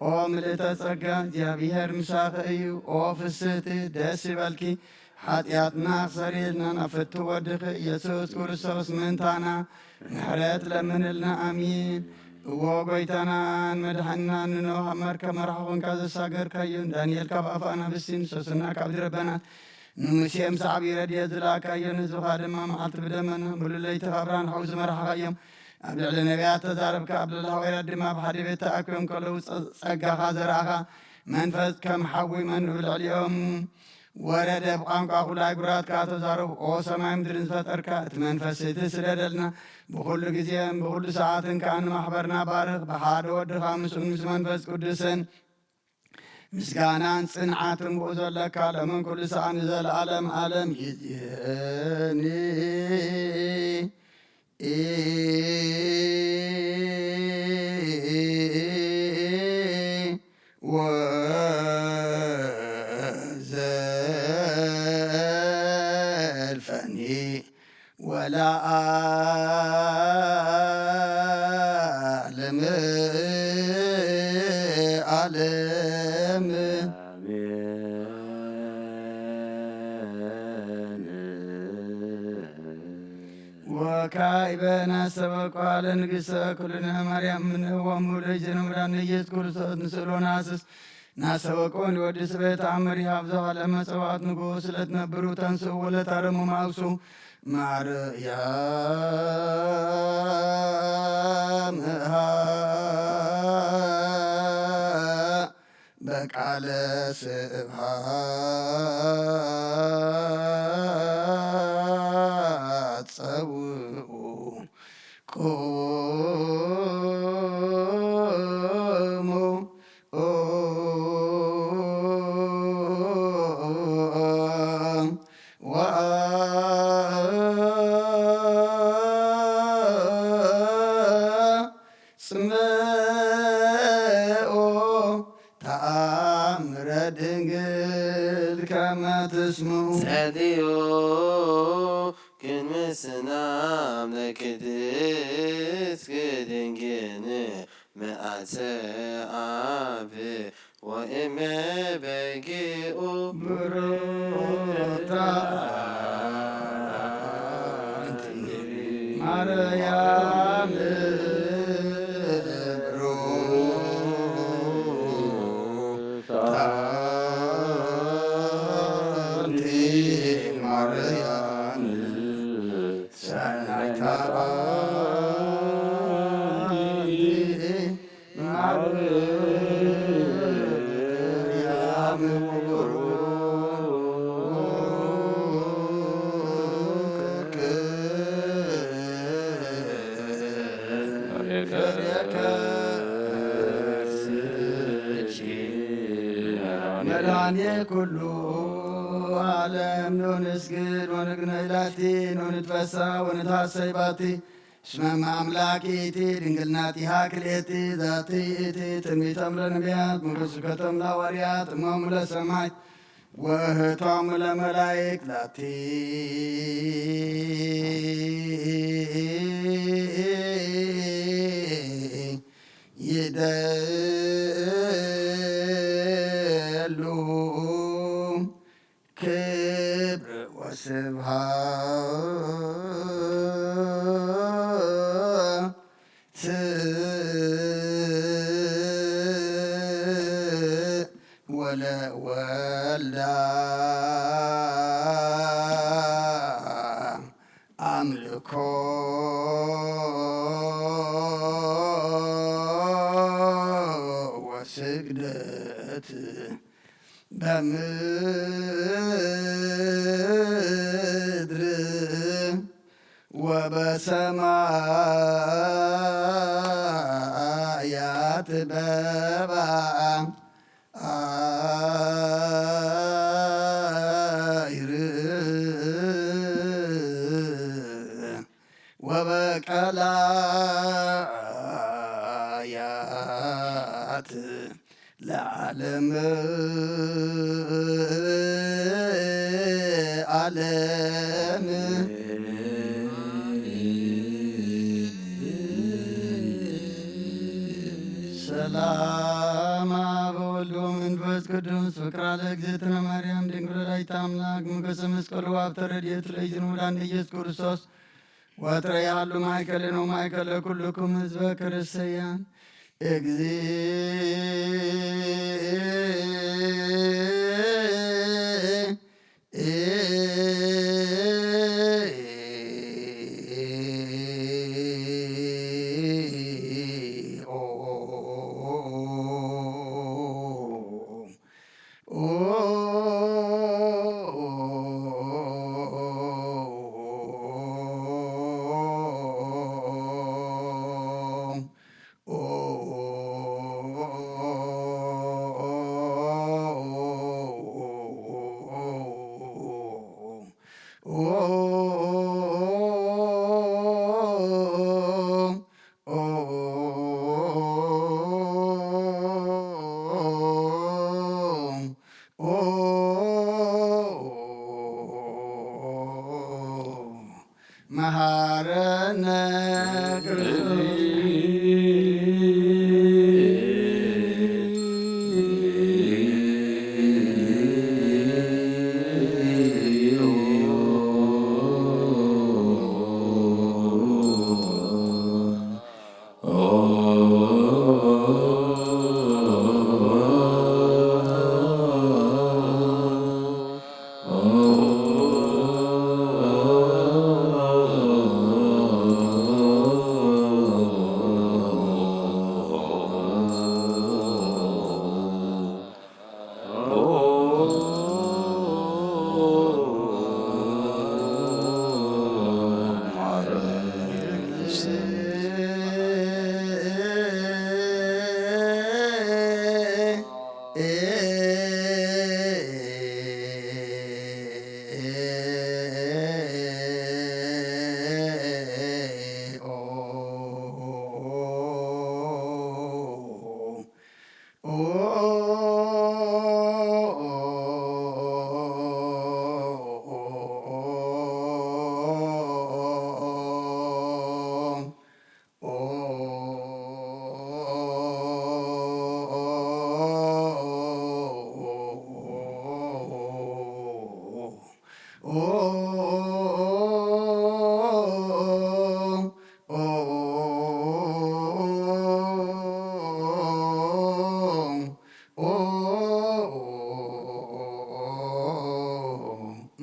ኦ ምልእተ ጸጋ፣ እግዚኣብሔር ምሳኺ እዩ። ኦ ፍስህቲ፣ ደስ ይበልኪ። ሓጢኣትና ክሰሪልና ናብ ፍቱ ወድኺ ኢየሱስ ክርስቶስ ምእንታና ምሕረት ለምንልና። ኣሚን። እዎ ጎይታናን መድሓንናን ንኖህ ኣብ መርከብ መርሓ ኮንካ ዘሳገርካዮ፣ ዳንኤል ካብ ኣፍ ኣናብስቲ ንሶስና ካብ ድረበናት ንሙሴ ምስ ዓብዪ ረድኤት ዝለኣካዮ፣ ንህዝብኻ ድማ መዓልቲ ብደመና፣ ሙሉ ለይቲ ካብ ብርሃን ሓዊ ዝመራሕኻዮም፣ ኣብ ልዕሊ ነቢያት ተዛረብካ፣ ኣብ ልዕሊ ሃዋርያት ድማ ኣብ ሓደ ቤት ተኣኪቦም ከለዉ ጸ-፣ ጸጋኻ ዘርኣኻ መንፈስ ከም ሓዊ መን ብልዕሊኦም ወረደ፣ ብቋንቋ ኩሉ ኣህጉራት ከኣ ተዛረቡ። ኦ ሰማይ ምድርን ዝፈጠርካ እቲ መንፈስ እቲ ስደደልና፣ ብኹሉ ግዜን ብኹሉ ሰዓትን ከኣ ንማሕበርና ባርኽ፣ ብሓደ ወድኻ ምስኡን ምስ መንፈስ ቅዱስን ምስጋናን ጽንዓትን ብኡ ዘለካ ሎምን ኩሉ ሰዓት ንዘለዓለም ዓለም ይእዜኒ። ወዘልፈኒ ወለዓለመ ዓለም። ወካዕበ ናስተበቋ ለንግሥተ ኩልነ ማርያም እምነ ወሙ ለእግዚእነ መድኃኒነ ኢየሱስ ክርስቶስ ንስእሎ ነሐስስ ናስተበቆ ንወዲ ስበ ተአምር ይሃብ ዘሃለመ ጸዋዕት ንጉሥ ለትነብሩ ተንስኡ ወለታረሙ ማእሱ ማርያም እሃ በቃለ ስብሐት ጸውኡ ቁሙ ወአጽምዑ ተአምረ ድንግል ከመ ትስምዑ። ጸልዩ ክንምስናም ለክድስት ድንግል መዓልተ አብ ወእመ በጊኡ ብሩታ አንቲ ማርያም ብሩታ አንቲ ማርያም ሰናይታ አንቲ ማርያም ብሩክ ፍሬ ከርስኪ መድኃኔ ኩሉ ዓለም። ኖ ንስግድ ወንግነይ ላቲ፣ ኖ ንትፈሳ ወንትሐሰይ ባቲ። እስመ እመ አምላክ ይእቲ ድንግል ናቲሃ ክልኤቲ፣ ዛቲ ይእቲ ትንቢተ እምለ ነቢያት፣ ምሩስከተ እምለ ሐዋርያት፣ እሞሙ ለሰማዕት ወእህቶሙ ለመላእክት፣ ላቲ ይደሉ ክብር ወስብሐት ወለወልዳ አምልኮ ወስግደት በምድር ወበሰማያት በበ አይር ወበቀላያት ለዓለም ዓለም ሰላም ቅዱስ ፍቅራ ለእግዝእትነ ማርያም ድንግል ወላዲተ አምላክ ሞገሰ መስቀሉ ሀብተ ረድኤት ለእግዚእነ መድኃኒነ ኢየሱስ ክርስቶስ ወትረ ያሉ ማእከሌነ ወማእከለ ኩልክሙ ህዝበ ክርስቲያን። እግዚእ መሃረነ ክርስቶስ።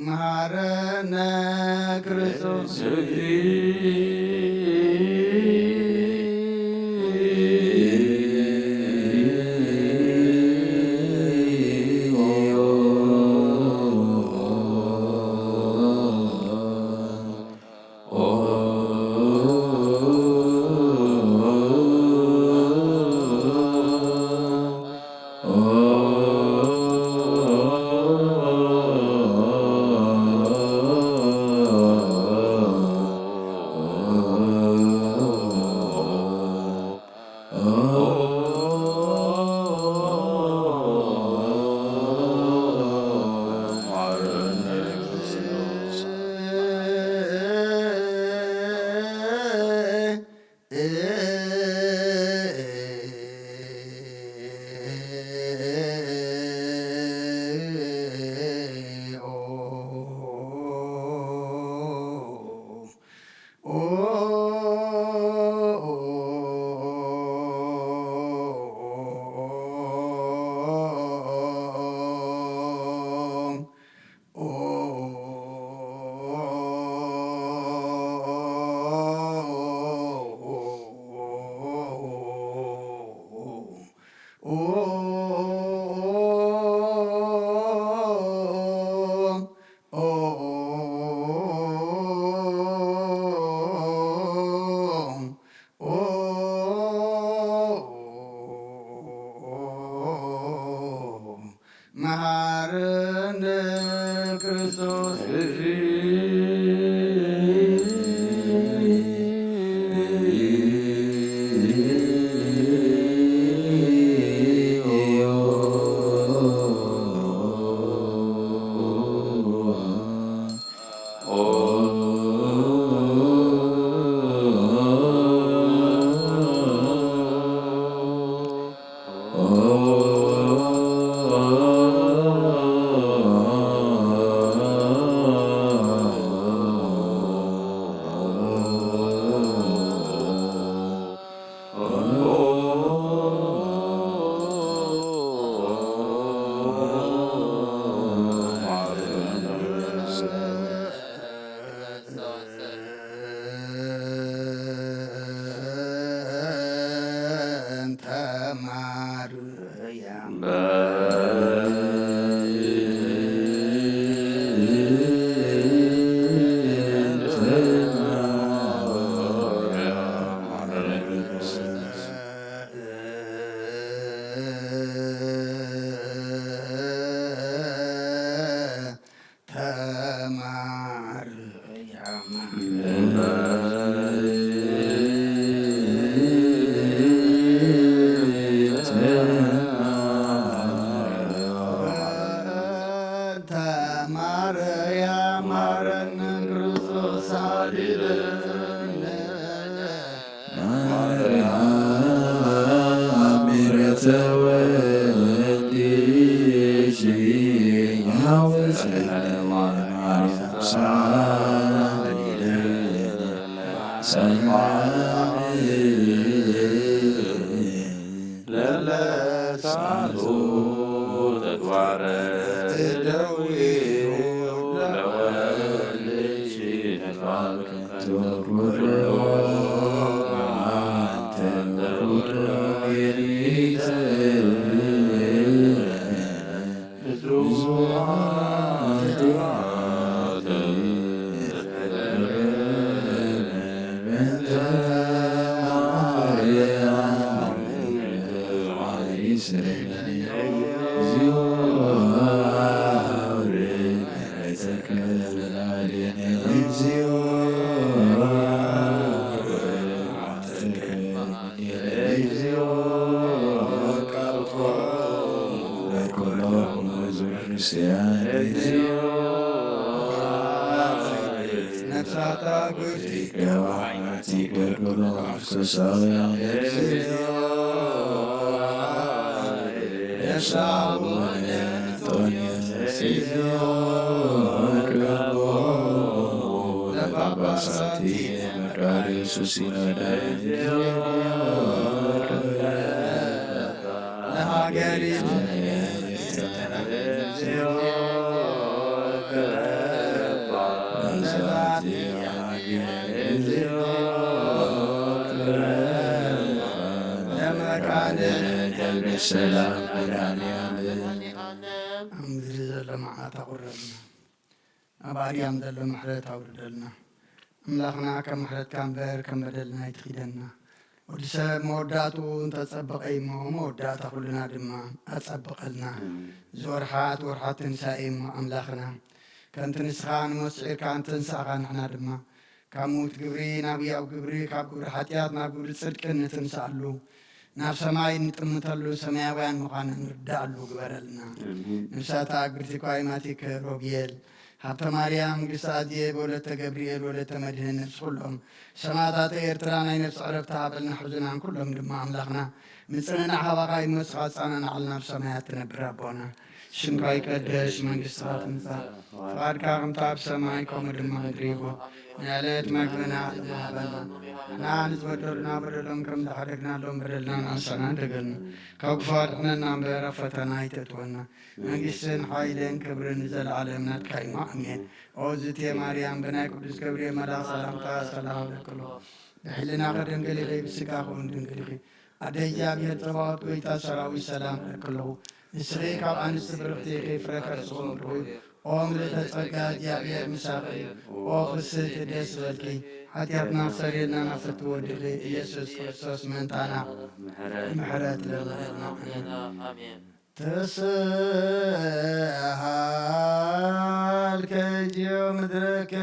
መሃረነ ክርስቶስ። መሃረነ ክርስቶስ። በእንተ ማርያም ማረነ ክርስቶስ አድነነ። ማርያም ምሕረተ ወልድኪ ያውፅነ ማርያም ሳሊለ ሰላም ለለ ሳቱ ተግባረ እደዊሁ ለወልድኪ ነፋልከ ኩሎ አንተ ኩሎ ሌሊተ ብዙ ኃጢአት በእንተ ማርያም እግዚኦ አውርድ ምሕረተከ ለላዕሌነ። እግዚኦ አውርድ ምሕረተከ ለላዕሌነ። እግዚኦ ለኩሎሙ ሕዝበ ክርስቲያን። እግዚኦ ነፍሳታ ጉድ ይገባናት ይገድሎ መንፈሳውያን። እግዚኦ ነፍሰ አቡነ እንጦንዮስ። እግዚኦ ቀቦ ለጳጳሳት መቃርዮስ ሲኖዳ። እግዚኦ ለሀገሪቱን ለመካነ ደብረ ሰላም መድኃኔዓለም። ኣብ ምድሪ ዘሎ መዓት ኣቑረልና። ኣብ ኣርያም ዘሎ ምሕረት ኣውርደልና። ኣምላኽና፣ ከም ምሕረትካ እምበር ከም በደልና ኣይትኺደና። ወዲ ሰብ መወዳእትኡ እንተጸበቐ እሞ፣ መወዳእታ ኩልና ድማ ኣጸብቐልና። ኣሜን። እዚ ወርሓት፣ ወርሓት ትንሳኤ እሞ፣ ኣምላኽና፣ ከምቲ ንስኻ ንሞት ስዒርካ እንተንሳእኻ፣ ንሕና ድማ ካብ ምዉት ግብሪ ናብ ህያው ግብሪ፣ ካብ ግብሪ ሓጢኣት ናብ ግብሪ ጽድቂ እንትንሳኣሉ፣ ናብ ሰማይ እንጥምተሉ ሰማያውያን ምዃና ንርዳኣሉ ግበረልና። ኣሜን። ንብሳታ ግብርቲ ኳይማቲከ ሮብየል፣ ሃብተ ማርያም፣ መንግስቲ ኣዝየ፣ ወለተ ገብርኤል፣ ወለተ መድህን፣ ነብሲ ኩሎም ሰማዕታተ ኤርትራ ናይ ነብሲ ዕረፍቲ ሃበልና። ሕዙናን ኩሎም ድማ ኣምላኽና ምጽንናዕ ሃባኻ እዩ፣ ንስኻ ኣጸናንዓልና፣ ኣብ ሰማያት ትነብር ኣቦና። ሽምካ ይቀደስ፣ መንግስትኻ ትምጻእ፣ ፍቓድካ ከምታ ኣብ ሰማይ ከምኡ ድማ ምድሪ ይኹን። ናይ ዕለት መግብና ሎሚ ሃበና። ንሕና ንዝበደሉና በደሎም ከም ዝሓደግናሎም በደልና ንኣሳና ደገልና። ካብ ክፉ ኣድሕነና እምበር ኣብ ፈተና ኣይተእትወና። መንግስትን ሓይልን ክብርን ንዘለዓለም ናትካ እዩ። ኣሜን። ኦ ዝቴ ማርያም፣ ብናይ ቅዱስ ገብርኤል መልኣኽ ሰላምታ ሰላም እብለኪ ኣለኹ። ብሕልናኺ ድንግል ኢኺ፣ ብስጋኺ እውን ድንግል ኢኺ። ኣደ እግዚኣብሔር ጸባኦት፣ ጎይታ ሰራዊት፣ ሰላም እብለኪ ኣለኹ። ንስኺ ካብ ኣንስቲ ብርኽቲ ኢኺ፣ ፍረ ከርስኺ እውን ብሩኽ እዩ። ኦ ምልእተ ጸጋ፣ እግዚኣብሔር ምሳኺ እዩ። ኦ ፍስሕቲ፣ ደስ ይበልኪ፣ ሓጢኣትና ክሰርየልና ናብ ፍትዊ ወድኺ ኢየሱስ ክርስቶስ መምጻእና ምሕረት ለምነልና። ኣሜን። ተስሃልከ ጅዮ ምድረከ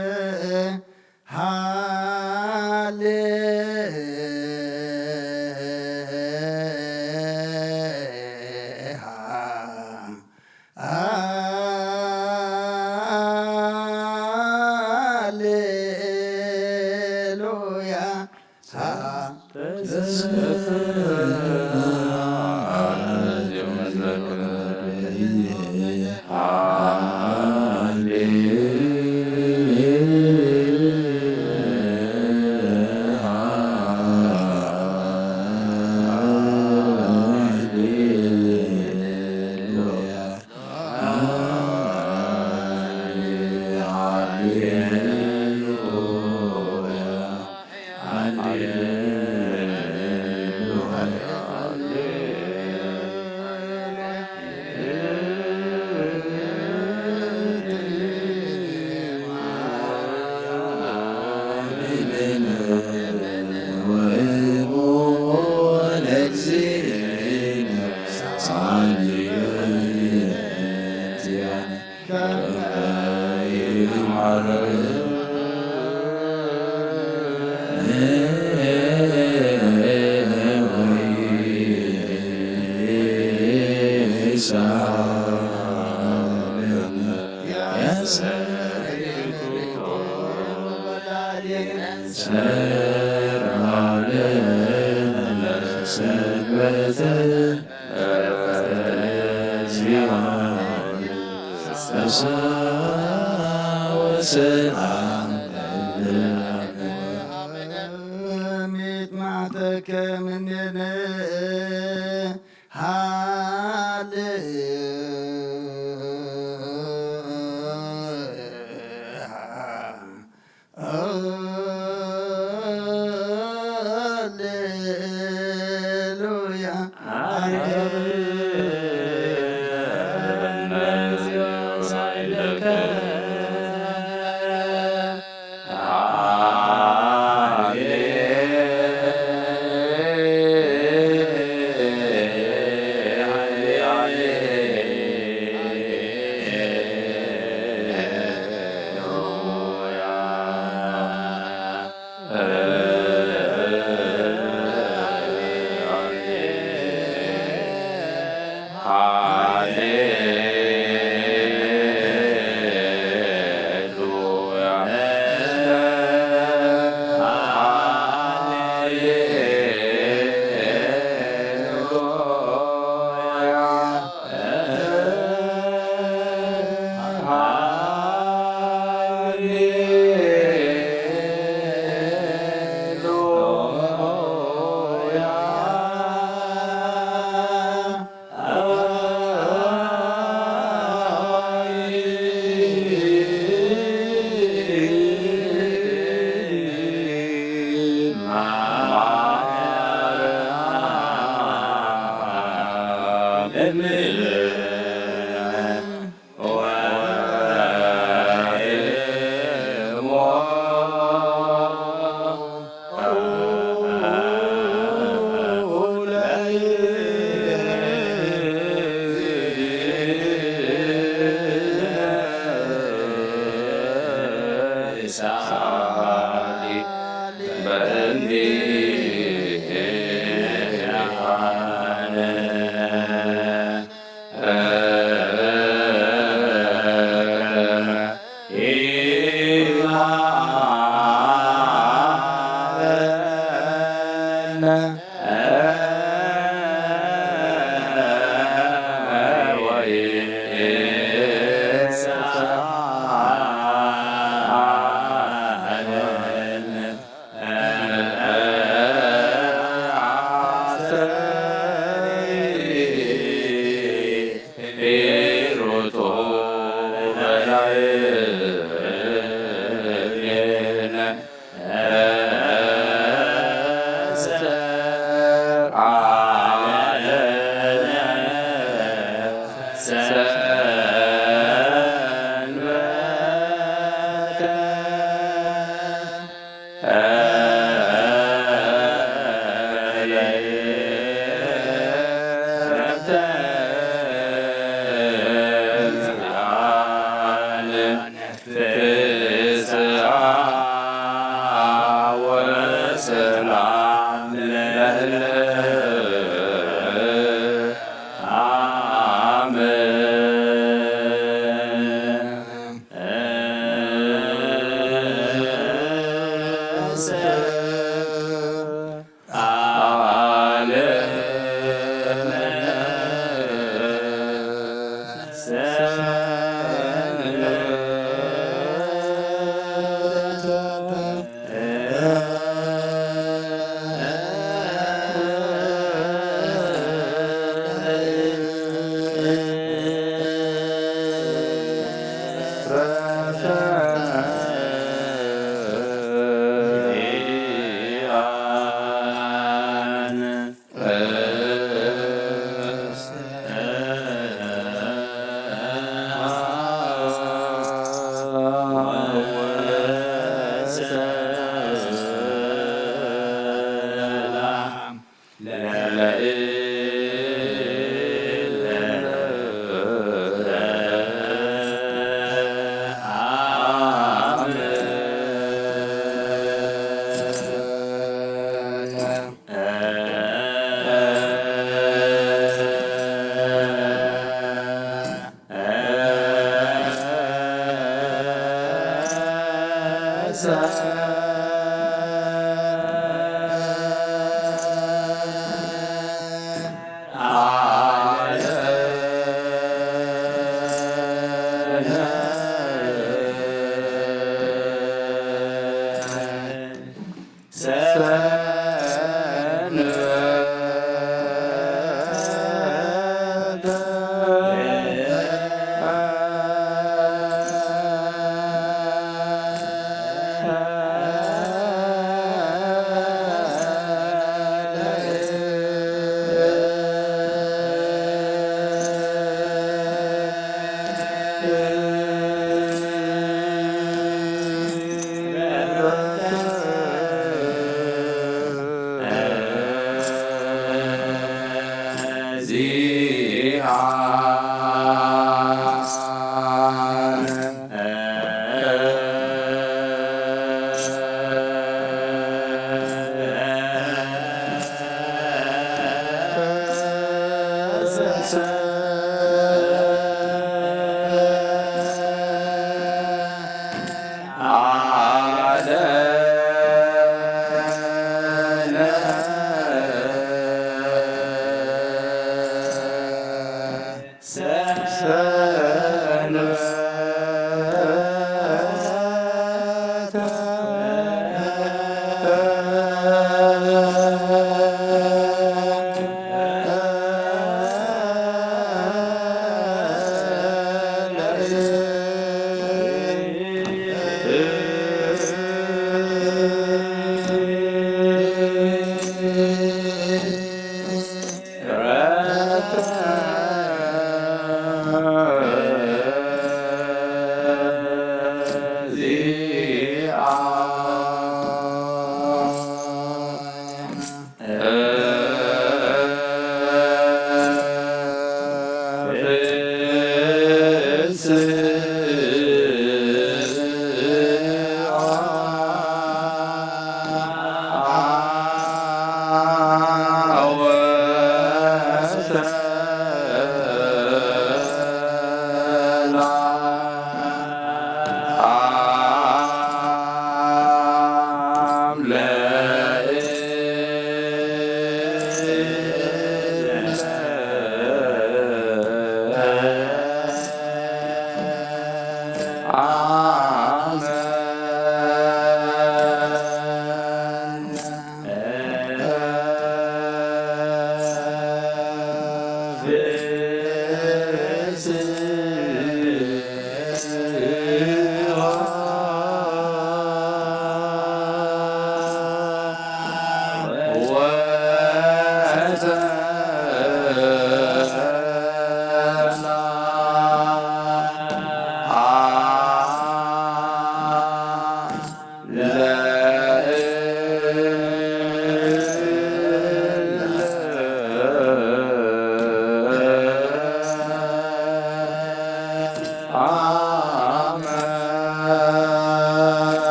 ሃሌ ሃሌሉያ። ሰንበተ ሚጥማዕተከ ምንድን ሃለ ሃሌሉያ።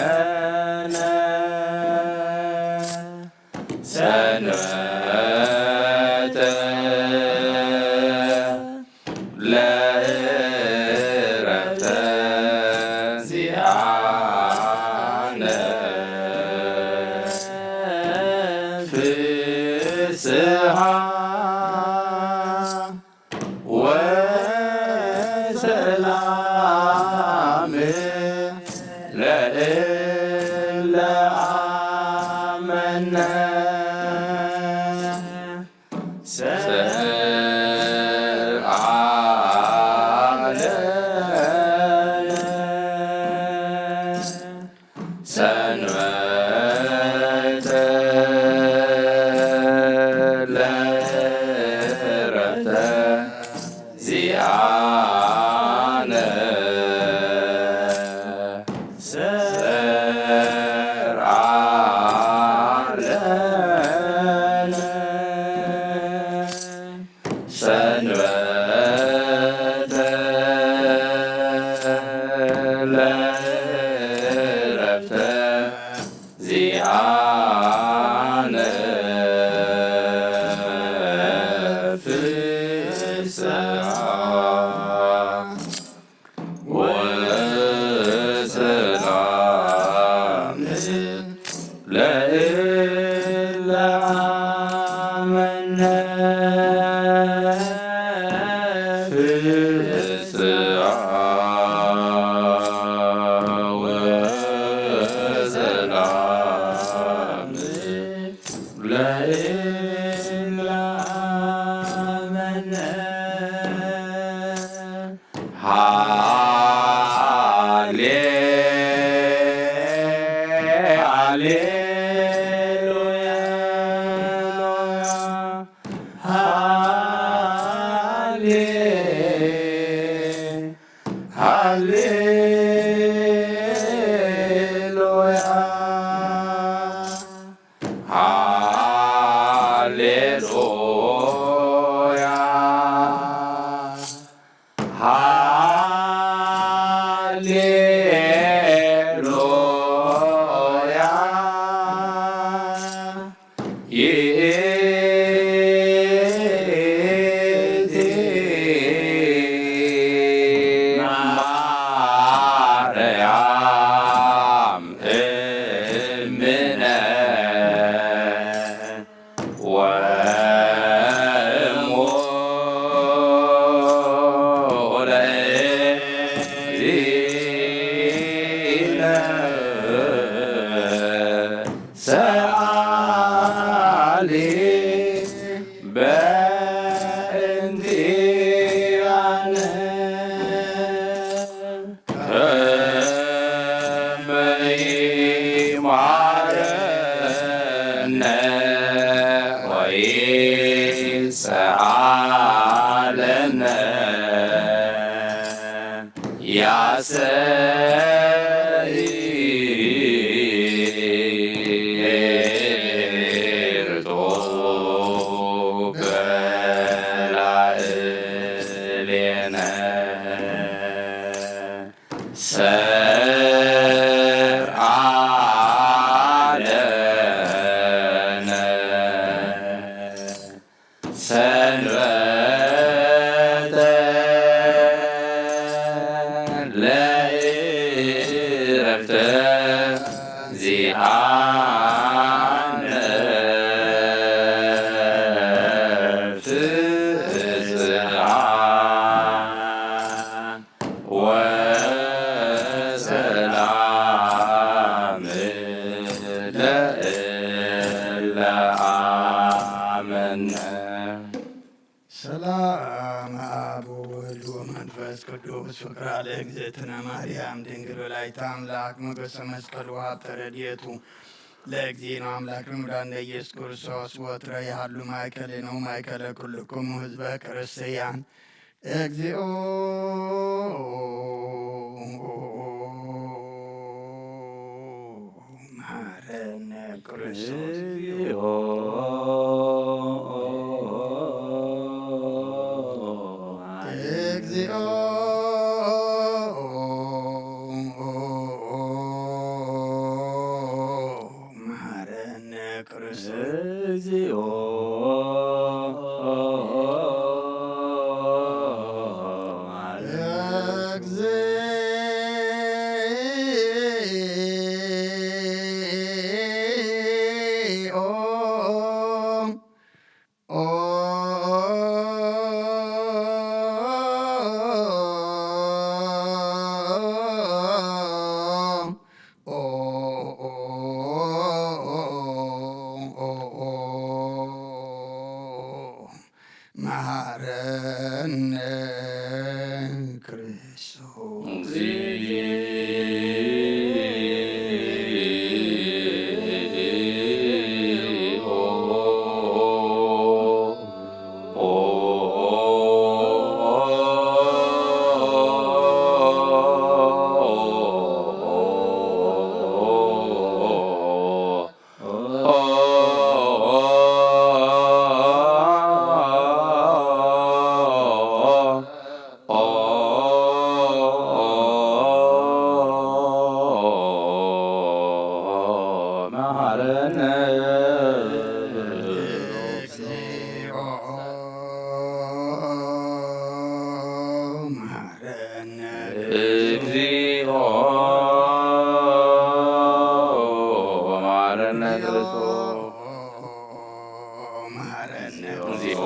ሰርዓለነ ሰንበተ ለእረፍተ ዚኣነ ፍስሃ ወሰላም ለእለ ኣመነ። ሰርዓለነ ሰንበተ ለእረፍተ ዚኣነ ሰርዓለነ ሰንበተ ለእረፍተ ዚኣነ ፍስሃ ወሰላም ለእለ ኣመነ ፍስሃ ወሰላም ለእለ ኣመነ። ሃሌ ሃሌሉያ ሃሌ ሃሌሉያ ሃሌሉያ ሃሌሉያ ይእቲ ማርያም እምነ ወእሙ ለእግዚእነ ሰአሊ በእንቲአነ። ከመ ይማረነ ወይሰአለነ ያሰይርቶ በላዕሌነ። ሰርዓለነ ሰንበተ ለእረፍተ ዚአነ ፍስሃ ወሰላም ለእለ አመነ። ሰላም አብ ወወልድ ወመንፈስ ቅዱስ ፍቅራ ለእግዝእትነ ማርያም ድንግል ወላዲተ አምላክ ሞገሰ መስቀሉ ሀብተ ረድኤቱ ለእግዚእነ አምላክ ንሙዳነ ኢየሱስ ክርስቶስ ወትረ ይሃሉ ማእከሌነ ወማእከለ ኩልክሙ ህዝበ ክርስቲያን። እግዚኦ መሐረነ ክርስቶስ። እግዚኦ መሐረነ ክርስቶስ። እግዚኦ መሐረነ ክርስቶስ። መሐረነ እግዚኦ መሐረነ። እግዚኦ መሐረነ ክርስቶስ። መሐረነ። እግዚኦ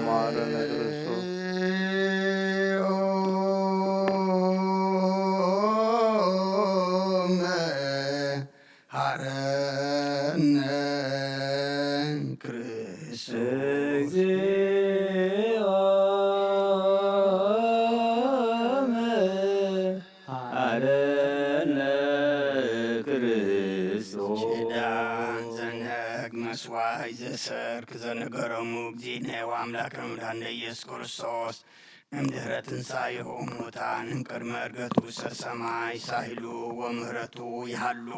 መሐረነ ክርስቶስ። መሐረነ ክርስቶስ። እግዚኦ መሐረነ ክርስቶስ። ኪዳን ዘንህግ መስዋዕት ዘሰርክ ዘነገረሙ እግዚእነ ወአምላክነ መድኃኒነ ኢየሱስ ክርስቶስ እምድህረ ትንሣኤሁ እሙታን እምቅድመ ዕርገቱ ውስተ ሰማይ ሳሂሉ ወምህረቱ ይሃሉ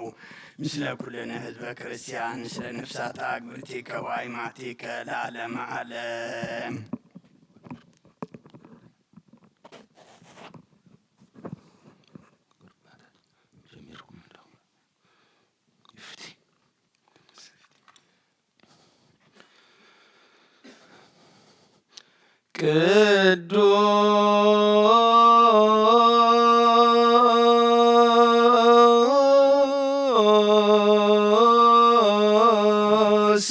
ምስለ ኩልነ ህዝበ ክርስቲያን ምስለ ነፍሳታ ግብርቲከ ወአይማቲከ ለዓለመ ዓለም። ቅዱስ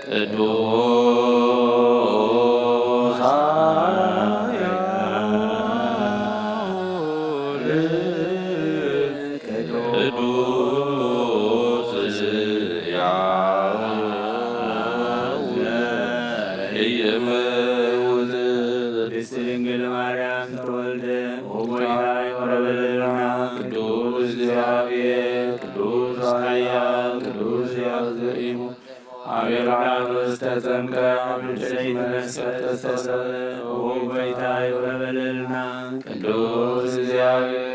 ቅዱስ ኃያል ቅዱስ ሕያው ወኢይመውት። ቅድስት ድንግል ማርያም ተወልደ ወቦይታ ይቆረበለልና። ቅዱስ እግዚአብሔር ቅዱስ ኃያል ቅዱስ ሕያው ዘኢይመውት። አብ ዮርዳኖስ ተጠምቀ፣ አብ ደቂቅ መስቀል ተሰቀለ፣ ወቦይታ ይቅረ በለልና። ቅዱስ እግዚአብሔር፣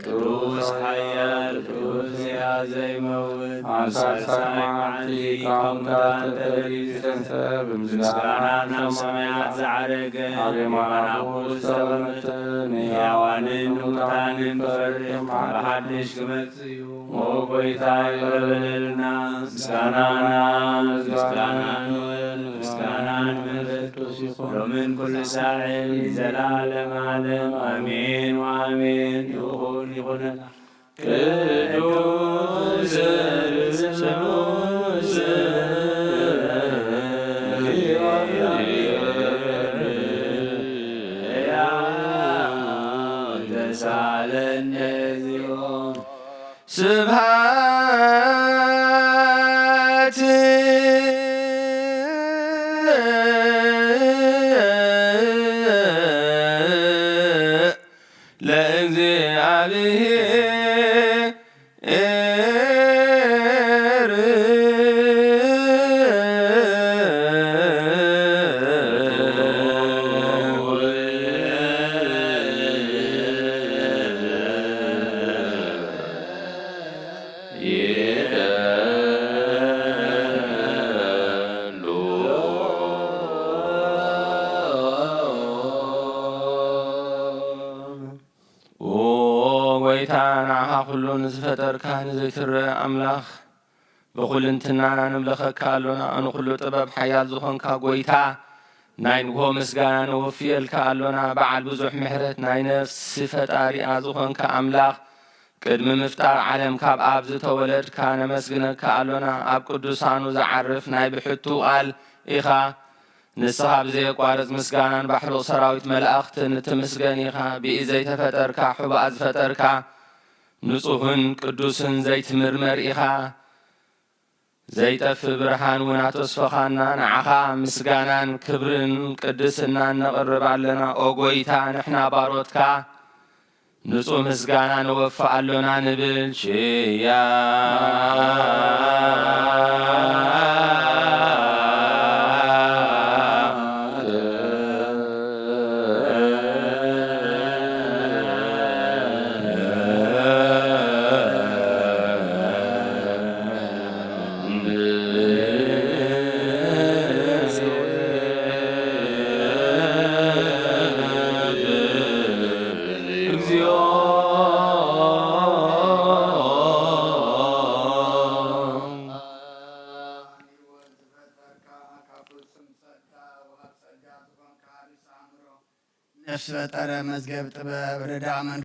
ቅዱስ ኃያል፣ ቅዱስ ሕያው ዘይመውት፣ ኣብ ሳልሳይ መዓልቲ ካብ ሙታን ተለዩ ዝተንስአ፣ ብምስጋና ናብ ሰማያት ዝዓረገ፣ ኣብ የማነ ኣቦኡ ዝተቐመጠ፣ ንሕያዋንን ንሙታንን ክፈርድ፣ ካብ ሓድሽ ክመጽእ እዩ። ኦ ጎይታ፣ ይቕረ በለልና። ምስጋናና፣ ምስጋናን፣ ምስጋናን መንፈስ ቅዱስ ይኹን። ሎምን ኩሉ ሳዕን ንዘለዓለም ዓለም። ኣሜን ወኣሜን። ይኹን፣ ይኹንና። ቅዱስ ስሉስ ሕያው ተሳለነ እግዚኦ። ስብሐት ለእግዚአብሔር። ኦ ጎይታ፣ ንዓኻ ኩሉ ንዝፈጠርካ ንዘይትረአ ኣምላኽ፣ ብኹልንትናና ንምለኸካ ኣሎና። ንኹሉ ጥበብ ሓያል ዝኾንካ ጎይታ፣ ናይ ንግሆ ምስጋና ነወፍየልካ ኣሎና። በዓል ብዙሕ ምሕረት፣ ናይ ነፍሲ ፈጣሪኣ ዝኾንካ ኣምላኽ፣ ቅድሚ ምፍጣር ዓለም ካብ ኣብ ዝተወለድካ ነመስግነካ ኣሎና። ኣብ ቅዱሳኑ ዝዓርፍ ናይ ብሕቱ ቃል ኢኻ። ንስኻ ብዘየቋርጽ ምስጋናን ባሕሩቕ ሰራዊት መላእኽትን እትምስገን ኢኻ። ብኢድ ዘይተፈጠርካ፣ ሕቡኣ ዝፈጠርካ፣ ንጹህን ቅዱስን ዘይትምርመር ኢኻ። ዘይጠፍእ ብርሃን እውን ኣተስፈኻና። ንዓኻ ምስጋናን ክብርን ቅድስናን ነቕርብ ኣለና። ኦ ጎይታ፣ ንሕና ባሮትካ ንጹህ ምስጋና ነወፍእ ኣሎና ንብል። ችያ ነፍስ ፈጠረ መዝገብ ጥበብ ርዳ